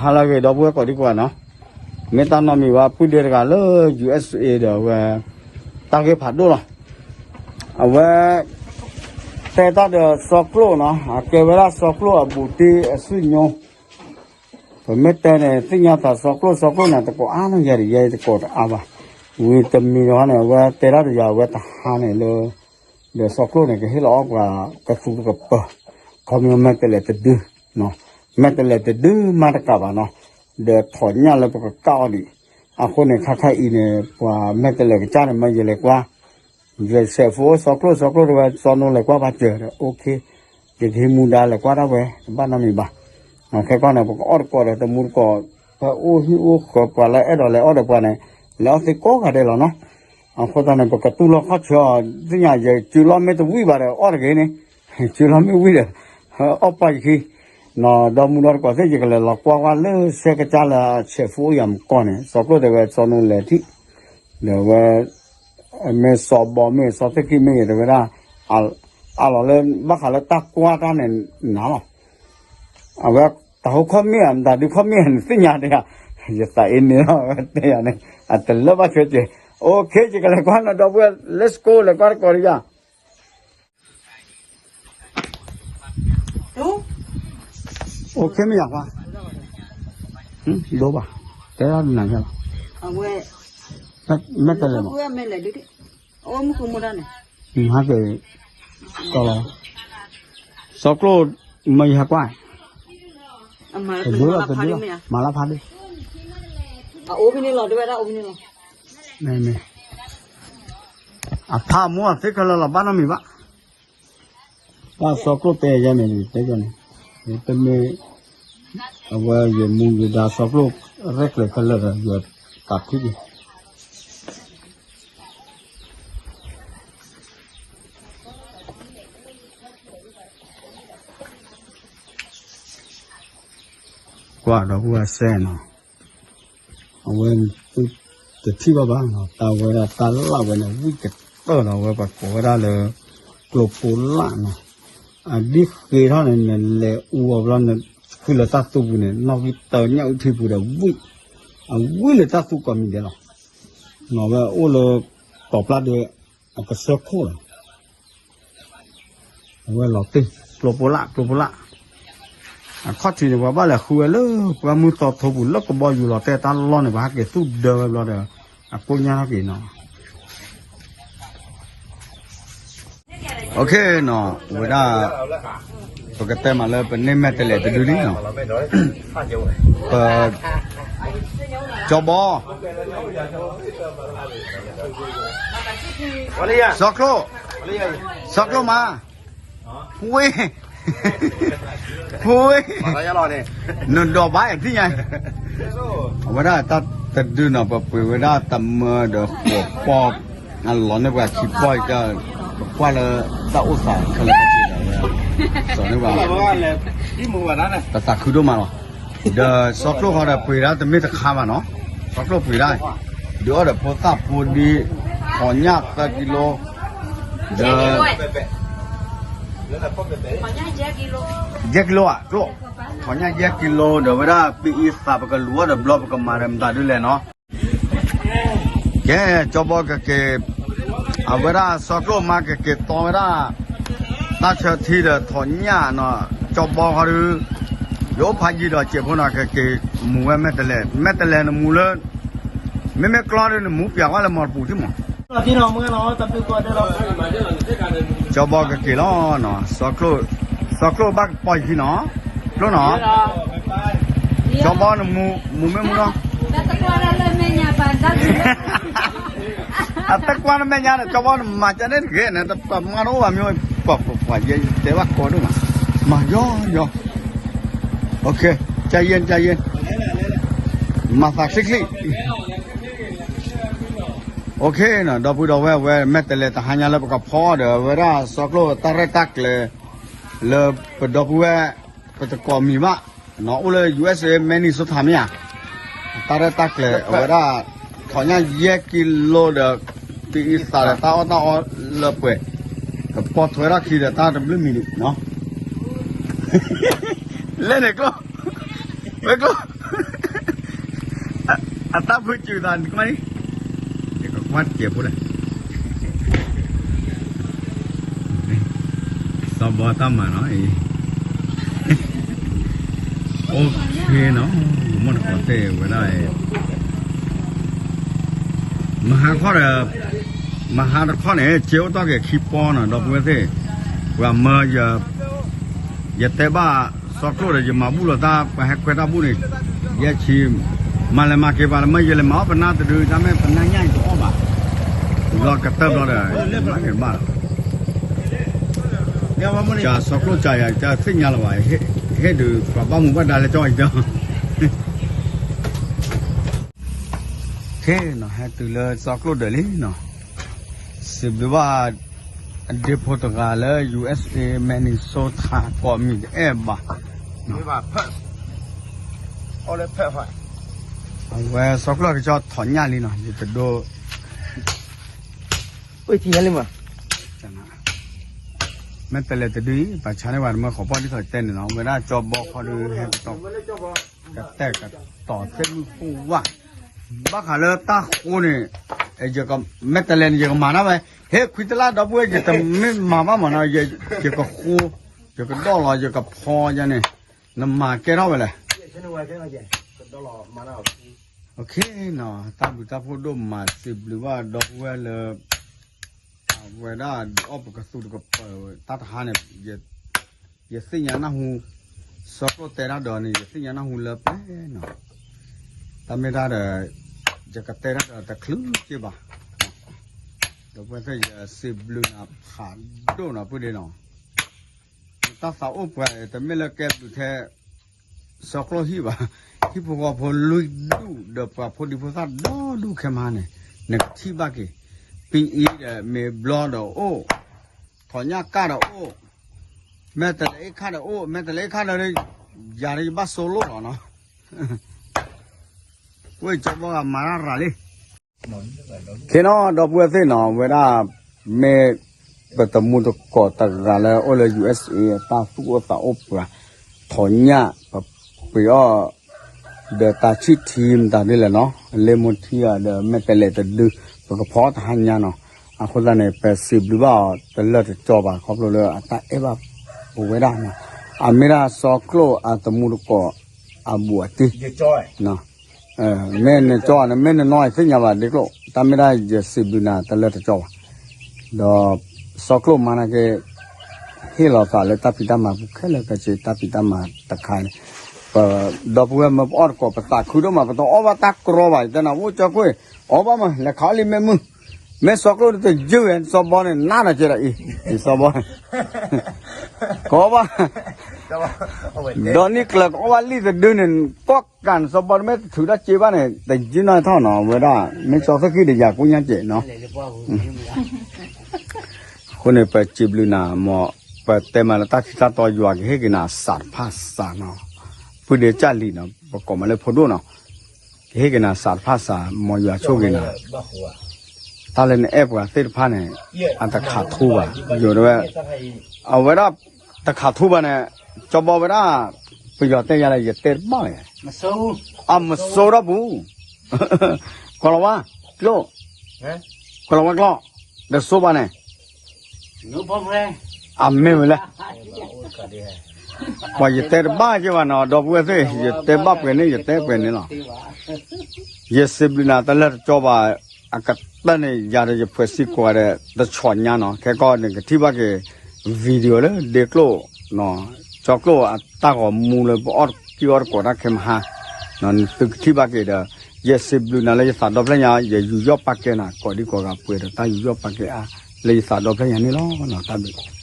ဟါလၢအဂ့ၤ ဒီပုၢ်ဝဲၢ်ကိးဒံကိးဂၤနီၤ, မ့ၢ်တၢ်နီတမံၤဘၣ် ပုၢ်ဒ့တဂၤလၢ ယူၢ်အ့ၣ်စ့ၣ်အ့ ဒီးအဝဲ တၢ်ဂ့ၢ်ဖးဒိၣ်လီၤ. အဝဲ တဲတၢ်ဒီးစီၤကျိာ်နီၤ, အကဲဝဲဒၣ်စီၤကျိာ်အဘူးတံၢ်အစုညိ ပမ့ၢ်တဲန့ၣ် သ့ၣ်ညါသးစီၤကျိာ် စီၤကျိာ်န့ၣ် တကိးအါနီၤ ယၤတယဲ တကိးတအါဘၣ်. ဝံၤတမံၤတခီန့ၣ် အဝဲတဲတၢ်ဒီးယၤ အဝဲတဟါန့ၣ်လၢ ဒီးစီၤကျိာ်န့ၣ် ကဟ့ၣ်လီၤအီၣ်ပှၤကသူကပၢၤ, ခီမ့ၢ်မဲာ်တဲးလဲးတဒု, မဲာ်တဲးလဲးတဒုမးတကးဘၣ်နီၤ, ဒီးထီၣ်ညၣ်လၢပကကၢ်အီၤဒံး. အဃိန့ၣ် ခါခါအံၤန့ၣ် ပှၤမဲာ်တဲးလဲးကစၢ်န့ၣ် မ့ၢ်ယလဲၤကွၢ် ယဆဲးဖိစီၤကျိာ် စီၤကျိာ်တဲဝဲ စီၤနိလဲၤကွၢ်ပှၤစၢၤဒီး အိၣ်ခ့, ယကဟံးမူဒါလဲၤကွၢ်ဒၣ်ဝဲ တဘၣ်နီတမံၤဘၣ်. ခဲကီၢ်န့ၣ် ပကအီၣ်တကိးဒီးတမူတကိး, ပအိၣ်ဟံၣ်အိၣ်ဃၢၤ ပှၤလၢအဲၣ်ဒိးလဲၤအီၣ်ဒီးပှၤန့ၣ် လဲၤအီၣ်သ့ကိးဂၤဒဲးလီၤနီၤ. အဃိသတးန့ၣ် ပကတူၢ်လိာ်ခီၣ်ဆၢအီၤ သ့ၣ်ညါယစုလီၢ်မ့ၢ်တဝံၣ်ဘၣ်ဒီး အီၣ်တဂ့ၤန့ၣ်, စုလီၢ်မ့ၢ်ဝံၣ်ဒီး အီၣ်ပှၢ်ယခံ နီၤ, ဒီမူဒီတကိးသ့ၣ် ယကလဲၤလီၤကွၢ်ကွၢ်လၢဆဲကစၢ်လၢအဆဲးဖိယၤမကီၢ်န့ၣ် စီၤကျိာ်တဲဝဲ စီၤနိလဲၤထံၣ်, ဒီးဝဲ မ့ၢ်စီၤဘီမ့ၢ် စီၤသ့ၣ်ခံမ့ၢ်ဂ့ၤ တဲဝဲဒၣ် အလီၤလၢ ဘၣ်ဃးလၢတၢ်ကွၢ်တၢ်န့ၣ်နၤလီၤ. အဝဲတၢ်ဟိခီၣ်မ့ၢ်ဧါ မတၤဒုခီၣ်မ့ၢ်ဧါန့ၣ် သ့ၣ်ညါတယၤ, ယသးအ့န့ၣ်လီၤ ဝဲတဲယၤန့ၣ် အတလၢဘၣ်ဆၢက့ၤ. အိၣ်ခ့ ယကလဲၤကွၢ်နီၤ ဒီပုၢ်ဝဲၢ် let's go လဲၤကွၢ်တကိးတယၤ. အိၣ်ခ့မ့ၢ်ယၤကွၢ်, ဒိဘၣ်, တဲဒၣ်နၤလီၤ, မဲာ်တဲးလဲးမး, ဟဲက့ၤ ကီလီၤ, စီၤကျိာ် မ့ၢ်ယဟဲကွၢ်, တဒုလီၤ တဒုလီၤ မၤလၢဖးဒိၣ်, အဖးအမူအသ့ခဲလၢာ်လီၤ ဘၣ်နီတမံၤဘၣ်. တၢ်စီၤကျိာ်တဲယဲန့ၣ် တဲယဲန့ၣ်, တမ့ၢ် အဝဲယမူယဒါစီၤကျိာ် ရဲၣ်ကျဲၤခဲလၢာ်ဒီး ယတၢ်ထံၣ်က့ၤ ကွၢ်ဒီပုၢ်ဝဲၢ်စဲနီၤ, အဝဲ တထံၣ်ဘၣ်ဘၣ်နီၤ, တၢ်ဝဲဒၣ်တၢ်လၣ်ဝဲန့ၣ် ဝံၣ်ကတၢၢ်ဒီး အဝဲပှၤကိးဝဲဒၣ်လၢ ကျိဖိလၣ်နီၤ, အဒ်ဃ့ထီၣ်န့ၣ် နလဲၤအူအီၤဘျီ နဃုလၢတၢ်သူပူၤန့ၣ် နီၣ်ဂံၢ်တၢညၣ်အူထံပူၤဒီးဝံၣ်, အဝံၣ်လၢတၢ်သူကိးမံၤဒဲးလီၤ, နီၤဝဲအိၣ်လၢ တီၤပျၢ်ဒဲး အကစၢၢ်ခိၣ်လီၤ. အဝဲလီၤတ့ၢ် ကျိဖိလၣ် ကျိဖိလၣ်, အခီၣ်ထံးန့ၣ် ပှၤဘၣ်လဲၤဃုဝဲလၢ ပှၢ်မုၢ်သီထိပူၤ လၢကဘီယူၤလီၤတဲာ်တၢ်လီၢ်န့ၣ် ပှၤဟဲက့ၤသူၣ်ဒၢဝဲဘျီဒီး အကိၣ်ညါထီၣ်က့ၤနီၤ. အိၣ်ခ့နီၤ, ဝဲဒၣ် ပကတဲမးလၢပန့ၢ်မဲာ်တဲးလဲးတဒုလံနီၤ, ပ ကၠီဘီ စီၤကျိာ်, စီၤကျိာ်မး, ဖှ့, ဖှ့, နဒိးဘၣ်အဲၣ်ထံၣ်ညါ, အဝဲဒၣ်တၢ်တဒုနီၤ ပပှ့ၤဝဲဒၣ်တမၢဒီးဃိးပီၢ်, အလီၤန့ၢ်ပှၤခံပီၢ်အံၤ ပကွၢ်လၢတၢ်အိၣ်သးခဲလၢာ်ခဲဆ့ဒီး ဝဲ စီၤန့ၢ်ပှၤ ပသးခုဒိၣ်မးလီၤ. ဒီးစီၤကျိာ်ဃီဒီးပှ့ၤဒၣ်တမ့ၢ်တခါဘၣ်နီၤ, စီၤကျိာ်ပှ့ၤဒၣ်, ဒုးအီၣ်ဒီးဖိသၣ်ဖိဒံ, ထီၣ်ညၣ်သၢကံလိ, ဒီး ယဲၢ်ကံလိဧါ, ကျိာ်, ထီၣ်ညၣ်ယဲၢ်ကံလိ ဒီးဝဲဒၣ်ပအံသးပကလူၤအီၣ်ဒီးဘျီပကမၤဒီးမတၤဒ်လဲၣ်နီၤ. ကဲ, ကၠီဘီကက့ၤ, အဝဲဒၣ်စီၤကျိာ်မါကက့ၤတီဝဲဒၣ် တၢ်ဆၢထံဒီးထီၣ်ညၣ်နီၤ, ကၠီဘီဃီဒုး, ယအိၣ်ဖးယံၤဒီးစဲးဖိနီၤ ကက့ၤမူဝဲမဲာ်တဲးလဲး, မဲာ်တဲးလဲးနမူလၢ မ့မ့ၢ်ကျီဒုးနမူပျးကွၢ်လၢမီတပူၤထံၣ်မး. ကၠီဘီကက့ၤလီၤနီၤ, စီၤကျိာ်ဘၣ်ကပီၤယခံနီၤ, ကျိာ်နီၤ, ကၠီဘီနမူ, မူမ့ၢ်မူနီၤ, အတကွၢ်နမဲာ်ညါန့ၣ် ကၠီဘီနမၤကန့ၣ်တဂ့ၤန့ၣ် တပမါတအိၣ်ဘၣ်မ့ၢ်, ပှၤပှၤယဲတဲဘၣ်ကီဒိၣ်မး, မၤယီယီ, ကယဲၢ် ကယဲၢ်, မၤသးချံချံ အိၣ်ခ့နီၤ, ဒီပုၢ်ဒီဝဲၢ်ဝဲ မဲာ်တဲးလဲးတဟါညါလၢပကဖီအီၣ်ဒီးဝဲဒၣ်စီၤကျိာ်တၢ်ရဲၣ်တၢ်ကျဲၤ လၢပဒီပုၢ်ဝဲၢ် ပတကိးမံၤဘၣ်, အိၣ်လၢ ယူၢ်အ့ၣ်စ့ၣ်အ့ၣ် Minnesota မ့ၢ်ဧါ, တၢ်ရဲၣ်တၢ်ကျဲၤအဝဲဒၣ် ထီၣ်ညၣ်ယဲၢ်ကံလိဒီး ပအံသးဒီးတၢ်အီၣ်တၢ်အီလၢပှဲၤ, ကပီၤထွဲထီၣ်ခံဒီးတၢ်တဘျုးမံၤဒံးနီၤ, လဲၣ်န့ၣ်ကျိာ်, ဝဲကျိာ် အတၢ်ဖုစူၤသးန့ၣ်ကွၢ်န့ၣ်, ယကကွၢ်တကဲးဖိလဲၣ်, စီၤဘီတၢ်မၤနီၤအံၤ, အိၣ်ဖဲနီၤ, ယမိၢ်တကိးသ့ၣ်ဝဲဒၣ်, မဟါခီဒီး, မဟါတခီန့ၣ် ကၠ့အိၣ်တီၢ်က့ၤခံပီနီၤ ဒီပုၢ်ဝဲၢ်သ့ၣ်, ပှၤမၢယ ယတဲဘၣ်စီၤကျိၣ်ဒီး ယမၤဘူၣ်လိာ်သး ပှၤဟဲခွဲတၢ်ဘူၣ်န့ၣ်, ယဲၢ်ဆံ, မၤလဲၤမၤက့ၤပှၤတမၢယလဲၤမၤအီၣ်ပနၢ်တဒု တၢ်မ့ၢ်ပနၢ်ညၣ်အံၤတအီၣ်ဘၣ်, ဘျီကတၢၢ်ဘျီဒီး, မၤက့ၤဘၣ်လီၤ, စီၤကျိၣ်ကၢယၤတသ့ၣ်ညါလၢၤဘၣ်, ဟ့ၣ်ဒုးပှၤဘၣ်မူဘၣ်ဒါလၢကၠီအံၤဒီး ခဲနီၤ ဟဲတုၤလၢစီၤကျိၣ်ဒၢးလံနီၤ, စံးဘျုးဘၣ် အဒ့ဖိတဂၤလၢ ယူဢ့စ့ Minnesota ကိးမံၤတအဲၣ်ဘၣ်, အဝဲစီၤကျိၣ်ကၠီထီၣ်ညၣ်လံနီၤ ယတဒိ မ့ၢ်တလဲၤတဒုအံၤ ပှၤဆါန့ၢ်ဝဲတမၢဃီၤပီၣ် ဒ်သိးတဲန့ၣ်နီၤ ဝဲဒၣ်ကၠီဘီခီဒု ဟဲကတီၢ် ကတဲာ်ကတီၤသ့ၣ်မုၢ်ဟူဝၣ်, ဘၣ်ဃးလၢတၢ်ဃိန့ၣ်, မ့ၢ်တလဲၤန့ၣ် ယကမၤတၢ်ဝဲ, ဟ့ၣ်ခွံတလၢ်ဒီပုၢ်ဝဲၢ် ယတမ့ၢ်မၤဘၣ်မးနီၤ, ယကဃိ, ယကဒီၣ်လီၤ ယကဖီယါန့ၣ်, နမၤကဲထီၣ်ဝဲလဲၣ် နီၤ, တၢ်ဘျုးတၢ်ဖှိၣ်ဒိၣ်မး စံးဘျုးဘၣ်ဒီပုၢ်ဝဲၢ်လၢ အဝဲဒၣ်ဒုးအီၣ်ပကသူတကပၤ တၢ်တဟါန့ၣ်, ယသ့ၣ်ညါနၢ်ဟူ, စီၤကျိၣ်တဲတၢ်ဒီးန့ၣ် ယသ့ၣ်ညါနၢ်ဟူလၢပှဲၤနီၤ, တၢ်မ့ၢ်တၢ်ဒီး, ယကတဲတၢ်ဒီးတချုးက့ဘၣ်, ဒီပုၢ်ဝဲၢ်သ့ၣ်ယစံးဘျုးနၤဖးဒိၣ်နီၤ ပုၢ်ဒ့နီၤ တၢ်သးအိၣ်ပှၤ တမ့ၢ်လၢကဲဘျုးထဲ စီၤကျိၣ်ဟံၣ်ဘၣ်, ဟံၣ်ဖိဃီဖိလွံၢ်ဒူၣ်ဒီးပှၤဖိဒံဖိသၣ်ဒီဒူၣ်ခဲမဟါန့ၣ်, နကထံၣ်ဘၣ်က့ၤ, ပံအံၤဒီးမ့ၢ်ဘျီဒီးအိၣ်, ထီၣ်ညၣ်ကၢ်ဒီးအိၣ်, မဲာ်တလဲအ့ၣ်ခၣ်ဒီးအိၣ်, မဲာ်တလဲအ့ၣ်ခၣ်ဒီး, ယၤဒီးယဘၣ်စိလိၣ်လီၤနီၤ, ဝဲကၠီဘီဂၤမၤတၢ်ရၤလံ ခ့နီၤ ဒီပုၢ်ဝဲၢ်သ့ၣ်နီၤ ဝဲဒၣ် မ့ၢ်ပတမူတကိးတဂၤလၢအိၣ်လၢ ယူအ့စ့ အတၢ်သူၣ်အိၣ်သးအိၣ်ပှၤ ထီၣ်ညၣ်ပပှ့ၤအီၣ် ဒီးတၢ်ဆံၣ်ထံမတၤဒ်လဲၣ်နီၤ လ့မိၢ်ထံအီၤဒီး မဲာ်တဲးလဲးတဒု ပကဖီတဟါညါနီၤ အဃိသတးန့ၣ် ပစံးဘျုးဘၣ်အီၤတလၢာ်တကီဘၣ် ခီဖျိလၢအတၢ်အဲၣ်ဘၣ်ပဝဲဒၣ်နီၤ အမ့ၢ်ဒၣ်စီၤကျိာ်အတမူတကိး အဘူးအတံၢ် မ့ၢ်နကၠီ မ့ၢ်နနီၢ်သ့ၣ်ညါဘၣ်ဒ့ကျိာ် တၢ်မ့ၢ်ဒၣ်ယစံးဘျုးနၤတလၢာ်တကီဘၣ် ဒီးစီၤကျိာ်မၤနာ်က့ ဟ့ၣ်လီၤသးလၢတၢ်ဖံးတၢ်မၤပူၤခဲလၢာ်ခဲဆ့ တၢ်ဖံးတၢ်မၤတခါန့ၣ် ပဒီပုၢ်ဝဲၢ်မၢပအီၣ်တကိး ပသးခုဒိၣ်မး ပတအီၣ်ဘၣ်တၢ်ကြီဘၣ် ယတဲနၤ အိၣ်ကၠီကွ့ၢ် အီၣ်ဘၣ်မး လဲၤခးအီၣ်လံမ့ၢ်မုၢ် မ့ၢ်စီၤကျိာ်တယုၢ်ဝဲ စီၤဘီန့ၣ် နးနၤကဲဒီးအံၤ စီၤဘီ ကအီၣ်ဘၣ် ဒီးနံၣ်ကျၢၤကအီၣ်ဘၣ်လံတဒုန့ၣ် ကီၢ်ကၢ်န့ၣ် စီၤဘီတမ့ၢ်တထုးတၢ်စ့ဘၣ်န့ၣ် တယုၢ်နီၢ်ထီၣ်နီၤ ဝဲဒၣ် မ့ၢ်ကၠီသ့ၣ်ခံဒီးယၤကိးညါကဲးနီၤ အဃိန့ၣ် ပစံးဘျုးနၤမ့ၢ် ပတဲမးလၢတၢ်ခံးတၢ်တီယွၤကဟ့ၣ်က့ၤနၤစးတဖၣ်စးနီၤ ပုၢ်ဒ့ကၢ်လံာ်နီၤ ပကိးမးလၢဖိဒိၣ်နီၤ ကဟ့ၣ်က့ၤနၤစးတဖၣ်စး မ်ယွၤဆိၣ်ဂ့ၤနၤ တၢ်လၢနအဲၣ်ပှၤသ့ၣ်တဖၣ်န့ၣ် အတခးထူဘၣ် ယိၤတဝဲ အဝဲဒၣ် တခးထူဘၣ်န့ၣ် ကၠီဘီဝဲဒၣ် ပယီၤတဲယၤလၢယတဲတဘၣ်ဝဲ အမစိထီၣ်ပူၤ ကွၢ်လီၤဝါ ကျိာ် ကွၢ်လီၤဝါကျိာ် ဒီးစိဘၣ်န့ၣ် အမ့ၢ်ဝဲလဲၣ် ပှၤယတဲတဘၣ်က့ၤဘၣ်နီၤ ဒီပုၢ်ဝဲၢ်သ့ၣ် ယတဲဘၣ်ပှဲၤန့ၣ် ယတဲပှဲၤန့ၣ်လီၤ ယစံးဘျုးနၤတလၢာ်တကီဘၣ် အကတၢၢ်န့ၣ် ယၤဒီးယဖှဲးစ့ၢ်ကီးဒီး တဆီညါနီၤ ခဲကီၢ်န့ၣ် ကထံၣ်ဘၣ်က့ၤ video လၢဒ့ကျိာ် ကၠီကျိာ်အတၢ်ဂီၤမူလၢပအီၣ်ကံၢ်အီၣ်တကိးတၢ်ခဲမဟါ သုကထံၣ်ဘၣ်က့ၤဒီး ယစံးဘျုးနၤလၢယသးဒီဖျၢၣ်ညါ ယယူးယီၣ်ပာ်ကဲနၤ ကိးဒံကိးဂၤပှဲၤဒီးတၢ်ယူးယီၣ်ပာ်ကဲအါ လၢယသးဒီဖျၢၣ်ညါန့ၣ်လီၤ တၢ်ဘျုး